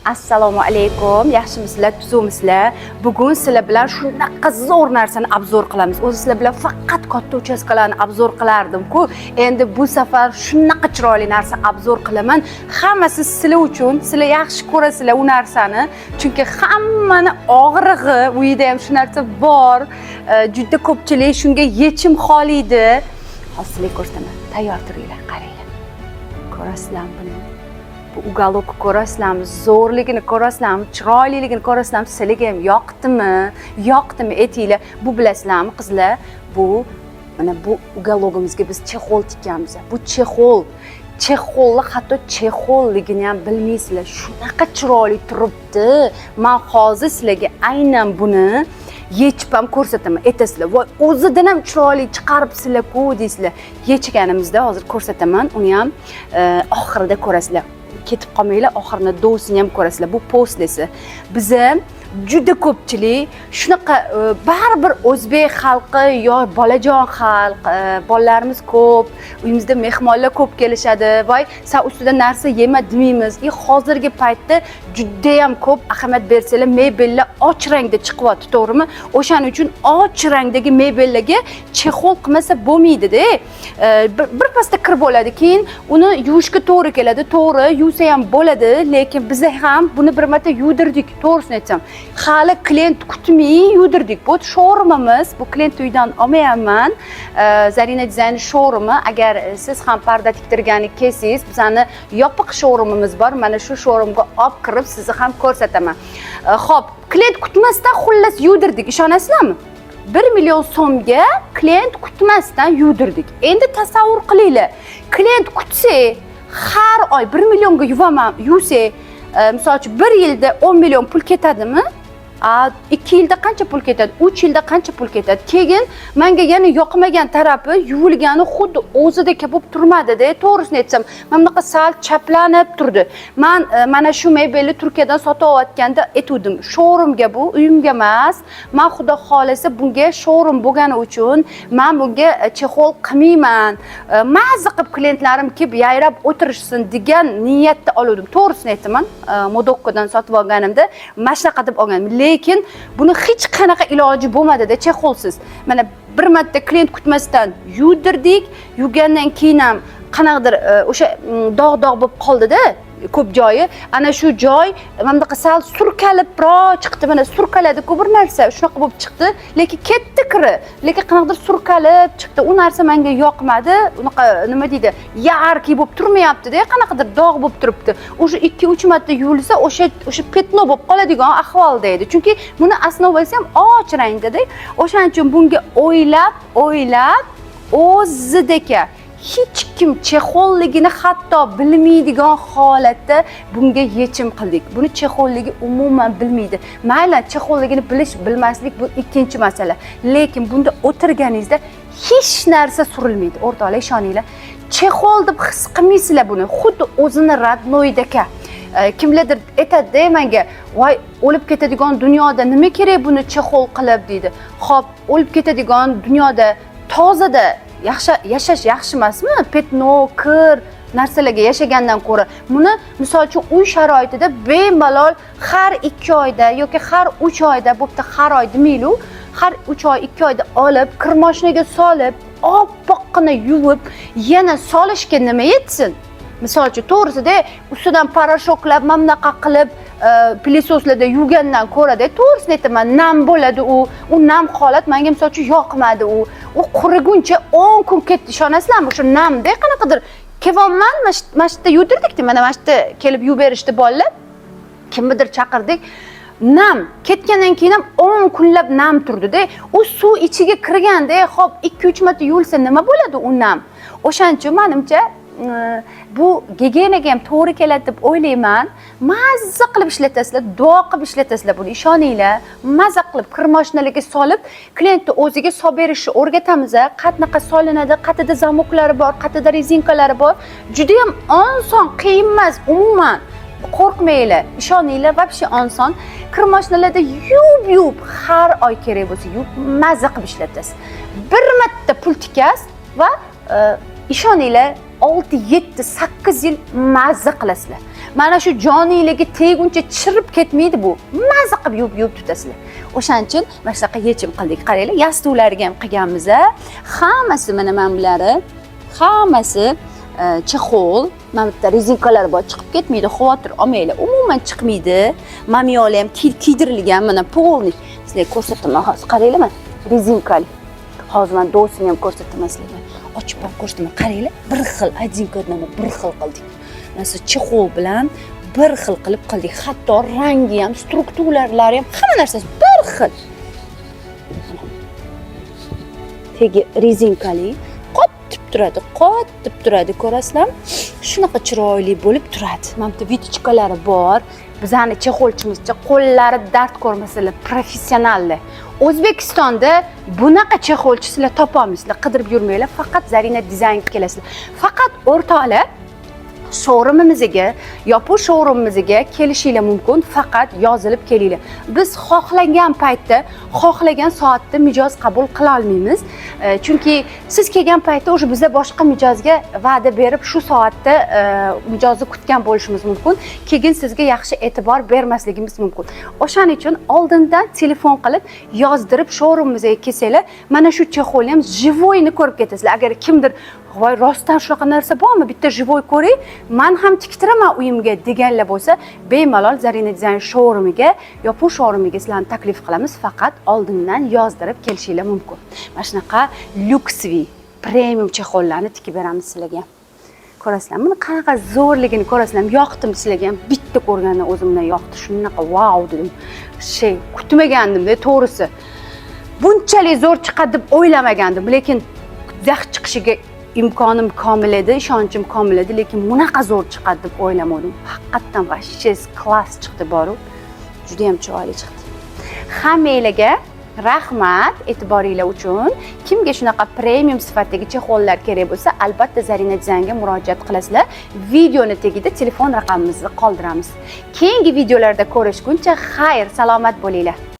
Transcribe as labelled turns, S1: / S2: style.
S1: Assalomu alaykum, yaxshimisizlar, tuzukmisizlar? Bugun sizlar bilan shunaqa zo'r narsani обзор qilamiz. O'zi sizlar bilan faqat katta uchastkalarni обзор qilardim-ku. Endi bu safar shunaqa chiroyli narsa обзор qilaman. Hammasi sizlar uchun, sizlar yaxshi ko'rasizlar u narsani. Chunki hammani og'rig'i, uyida ham shu narsa bor. Juda ko'pchilik shunga yechim xohlaydi. Hozir sizlarga ko'rsataman. Tayyor turinglar, qaranglar. Ko'rasizlarmi buni? Bu уголок ko'rasizlarmi, zo'rligini ko'rasizlarmi, chiroyliligini ko'rasizlarmi? Sizlarga ham yoqdimi, yoqdimi, aytinglar. Bu, bilasizlarmi, qizlar, bu mana bu уголок imizga biz чехол tikkanmiz. Bu чехол, чехол ni hatto чехол ligini ham bilmaysizlar, shunaqa chiroyli turibdi. Man hozir sizlarga aynan buni yechib ham ko'rsataman. Aytasizlar: "Voy, o'zidan ham chiroyli chiqaribsizlar-ku", deysizlar. Yechganimizda hozir ko'rsataman uni ham, oxirida ko'rasizlar. Ketib qolmanglar, oxirini до sini ham ko'rasizlar. Bu после si. Biza juda ko'pchilik shunaqa, baribir o'zbek xalqi yo bolajon xalq, bolalarimiz ko'p, uyimizda mehmonlar ko'p kelishadi. "Voy, san ustida narsa yema", demaymiz. И hozirgi paytda judayam ko'p, ahamiyat bersanglar, mebellar och rangda chiqyapti, to'g'rimi? O'shaning uchun och rangdagi mebellarga чехол qilmasa bo'lmaydida. Bir pasda kir bo'ladi, keyin uni yuvishga to'g'ri keladi. To'g'ri, yuvsa ham bo'ladi, lekin biza ham buni bir marta yuvdirdik, to'g'risini aytsam, hali klient kutmay yuvdirdik. Bu showroomimiz, bu klient uyidan olmayapman. Zarina Dizayn showroomi. Agar siz ham parda tiktirgani kelsangiz, bizani yopiq showroomimiz bor. Mana shu showroomga olib kirib, sizni ham ko'rsataman. Xo'p, klient kutmasdan, xullas, yuvdirdik, ishonasizlarmi? 1 million so'mga klient kutmasdan yuvdirdik. Endi tasavvur qilinglar, klient kutsa, har oy 1 millionga yuvaman, yuvsak, misol uchun, bir yilda 10 million pul ketadimi? A, 2 yilda qancha pul ketadi? 3 yilda qancha pul ketadi? Keyin manga yana yoqmagan tarafi, yuvilgani xuddi o'zidek bo'lib turmadida. To'g'risini aytsam, mana bunaqa sal chaplanib turdi. Man mana shu mebelni Turkiyadan sotib olayotganda aytuvdim: "Showroomga, bu uyimga emas. Man, xudo xohlasa, bunga showroom bo'lgani uchun man bunga чехол qilmayman, mazza qilib klientlarim kelib yayrab o'tirishsin" degan niyatda oluvdim, to'g'risini aytaman. Modokkodan sotib olganimda mana shunaqa deb olgandim, lekin buni hech qanaqa iloji bo'lmadida чехол siz. Mana, bir marta klient kutmasdan yuvdirdik. Yuvgandan keyin ham qanaqadir o'sha dog' dog' bo'lib qoldida ko'p joyi. Ana shu joy mana bunaqa sal surkalibroq chiqdi. Mana, surkaladiku bir narsa, shunaqa bo'lib chiqdi, lekin ketdi kiri, lekin qanaqadir surkalib chiqdi. U narsa menga yoqmadi. Unaqa, nima deydi, яркий bo'lib turmayaptida, qanaqadir dog' bo'lib turibdi. O'sha 2-3 marta yuvilsa, o'sha пятно bo'lib qoladigan ahvolda edi, chunki buni основа si ham och rangdada. O'shaning uchun bunga o'ylab o'ylab o'zidaka, hech kim чехол ligini hatto bilmaydigan holatda bunga yechim qildik. Buni чехол ligi umuman bilmaydi. Mayli, чехол ligini bilish bilmaslik bu ikkinchi masala, lekin bunda o'tirganingizda hech narsa surilmaydi, o'rtoqlar, ishoninglar. Чехол deb his qilmaysizlar buni, xuddi o'zini родной daka. Kimlardir aytadida menga: "Voy, o'lib ketadigan dunyoda nima kerak buni чехол qilib?" deydi. Ho'p, o'lib ketadigan dunyoda tozada yaxshi yashash yaxshi emasmi, пятно, kir narsalarga yashagandan ko'ra? Buni, misol uchun, uy sharoitida bemalol har 2 oyda yoki har 3 oyda, bo'pti, har oy demaylik, har 3 oy, 2 oyda olib, kir moshinaga solib, oppoqqina yuvib, yana solishga nima yetsin? Misol uchun, to'g'risida, ustidan порошок lab, mana bunaqa qilib, пылесос larda yuvgandan ko'rada, to'g'risini aytaman, nam bo'ladi u. U nam holat menga, misol uchun, yoqmadi. U quriguncha 10 kun ketdi, ishonasizlarmi? O'sha namda qanaqadir kelyapman. Mana shu yerda yuvdirdikda, mana shu yerda kelib yuvib berishdi bolalar, kimnidir chaqirdik. Nam ketgandan keyin ham 10 kunlab nam turdida. U suv ichiga kirganda, ho'p, 2-3 marta yuvilsa, nima bo'ladi u nam? O'shaning uchun, manimcha, bu gigiyenaga ham to'g'ri keladi deb o'ylayman. Mazza qilib ishlatasizlar, duo qilib ishlatasizlar buni, ishoninglar. Mazza qilib kir moshinalarga solib, klientni o'ziga solib berishni o'rgatamiz, qanaqa solinadi, qayerda замок lari bor, qayerda rezinkalari bor. Judayam oson, qiyin emas umuman, qo'rqmanglar, ishoninglar, вообще oson. Kir moshinalarda yuvib yuvib, har oy kerak bo'lsa yuvib, mazza qilib ishlatasiz. Bir marta pul tikasiz va ishoninglar. 6, 7, 8 yil mazza qilasizlar. Mana shu joninglarga teguncha chirib ketmaydi bu. Mazza qilib yuvib yuvib tutasizlar. O'shaning uchun mana shunaqa yechim qildik. Qaranglar, yostiqlarga ham qilganmiz. Hammasi mana bulari, hammasi чехол. Mana bu yerda rezinkalar bor, chiqib ketmaydi, xavotir olmanglar. Umuman chiqmaydi. Mana bu yoqlar ham kiydirilgan, mana полный. Sizlarga ko'rsataman hozir. Qaranglar, mana rezinkali. Hozir man dosini ham ko'rsataman sizlarga. Ochib ham ko'rsataman. Qaranglar, bir xil, один к одному bir xil qildik. Mana shu чехол bilan bir xil qilib qildik. Hatto rangi ham, strukturalari ham, hamma narsasi bir xil. Tegi rezinkali, qotib turadi, qotib turadi, ko'rasizlarmi? Shunaqa chiroyli bo'lib turadi. Mana bu yerda вытачка lari bor. Bizani чехол chimizcha qo'llari dard ko'rmasalar, professionallar. O'zbekistonda bunaqa чехол chi sizlar topolmaysizlar, qidirib yurmanglar, faqat Zarina Dizaynga kelasizlar. Faqat o'rtoqlar, showroomimizga, yopiq showroomimizga kelishinglar mumkin, faqat yozilib kelinglar. Biz xohlagan paytda, xohlagan soatda mijoz qabul qila olmaymiz. Chunki siz kelgan paytda уже biza boshqa mijozga va'da berib, shu soatda mijozni kutgan bo'lishimiz mumkin. Keyin sizga yaxshi e'tibor bermasligimiz mumkin. O'shaning uchun oldindan telefon qilib, yozdirib showroomimizga kelsanglar, mana shu чехол ni ham живой ni ko'rib ketasizlar. Agar kimdir "Voy, rostdan shunaqa narsa bormi? Bitta живой ko'ray, man ham tiktiraman uyimga" deganlar bo'lsa, bemalol Zarina Dizayn showroomiga, yopiq showroomiga sizlarni taklif qilamiz. Faqat oldindan yozdirib kelishinglar mumkin. Mana shunaqa люксовый, premium чехол larni tikib beramiz sizlarga. Ko'rasizlarmi? Buni qanaqa zo'rligini ko'rasizlarmi? Yoqdimi sizlarga ham? Bitta ko'rganda o'zimdan yoqdi. Shunaqa vau dedim. Shay kutmagandim-da, to'g'risi. Bunchalik zo'r chiqadi deb o'ylamagandim, lekin zax chiqishiga imkonim komil edi, ishonchim komil edi, lekin bunaqa zo'r chiqadi deb o'ylamadim. Haqiqatdan вообще класс chiqdi boru. Juda ham chiroyli chiqdi. Hammanglarga rahmat e'tiboringlar uchun. Kimga shunaqa premium sifatdagi чехол lar kerak bo'lsa, albatta Zarina Dizaynga murojaat qilasizlar. Videoni tagida telefon raqamimizni qoldiramiz. Keyingi videolarda ko'rishguncha xayr, salomat bo'linglar.